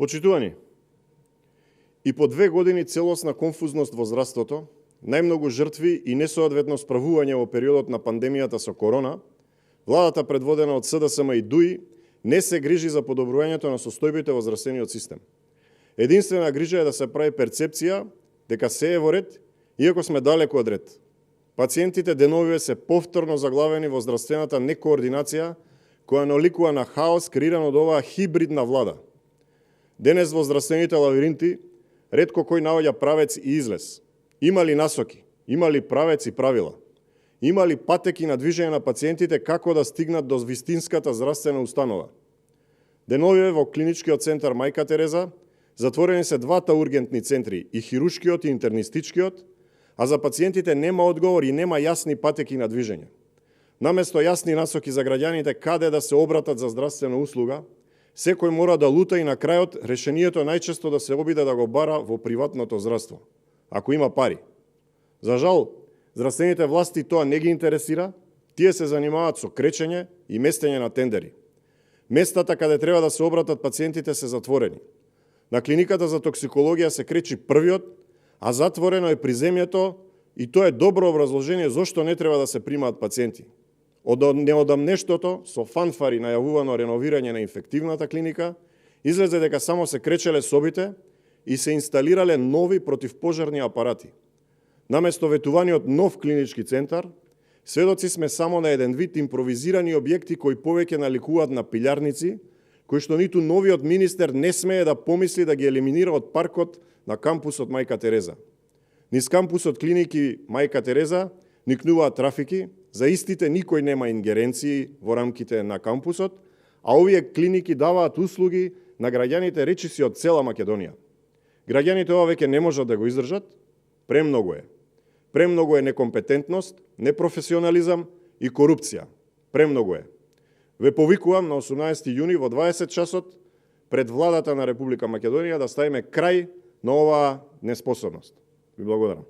Почитувани, и по 2 години целосна конфузност во здравството, најмногу жртви и несоодветно справување во периодот на пандемијата со корона, владата предводена од СДСМ и ДУИ не се грижи за подобрувањето на состојбите во здравствениот систем. Единствена грижа е да се прави перцепција дека се е во ред, иако сме далеку од ред. Пациентите деновиве се повторно заглавени во здравствената некоординација, која наликува на хаос креиран од оваа хибридна влада. Денес во здравствените лавиринти ретко кој наоѓа правец и излез. Има ли насоки? Има ли правец и правила? Има ли патеки на движење на пациентите како да стигнат до вистинската здравствена установа? Деновиве во клиничкиот центар Мајка Тереза затворени се двата ургентни центри, и хирушкиот и интернистичкиот, а за пациентите нема одговор и нема јасни патеки на движење. Наместо јасни насоки за граѓаните каде да се обратат за здравствена услуга, секој мора да лута и на крајот решението најчесто да се обиде да го бара во приватното здравство, ако има пари. За жал, здравствените власти тоа не ги интересира, тие се занимаваат со кречење и местење на тендери. Местата каде треба да се обратат пациентите се затворени. На клиниката за токсикологија се кречи првиот, а затворено е приземјето и тоа е добро образложение зошто не треба да се примаат пациенти. Од неодамнештото, со фанфари најавувано реновирање на инфективната клиника, излезе дека само се кречеле собите и се инсталирале нови противпожарни апарати. Наместо ветуваниот нов клинички центар, сведоци сме само на еден вид импровизирани објекти кои повеќе наликуваат на пилјарници, кои што ниту новиот министер не смее да помисли да ги елиминира од паркот на кампусот Мајка Тереза. Низ кампусот клиники Мајка Тереза никнуваат трафики, за истите никој нема ингеренции во рамките на кампусот, а овие клиники даваат услуги на граѓаните речиси од цела Македонија. Граѓаните ова веќе не можат да го издржат, премногу е. Премногу е некомпетентност, непрофесионализам и корупција. Премногу е. Ве повикувам на 18 јуни во 20 часот пред владата на Република Македонија да ставиме крај на оваа неспособност. Ви благодарам.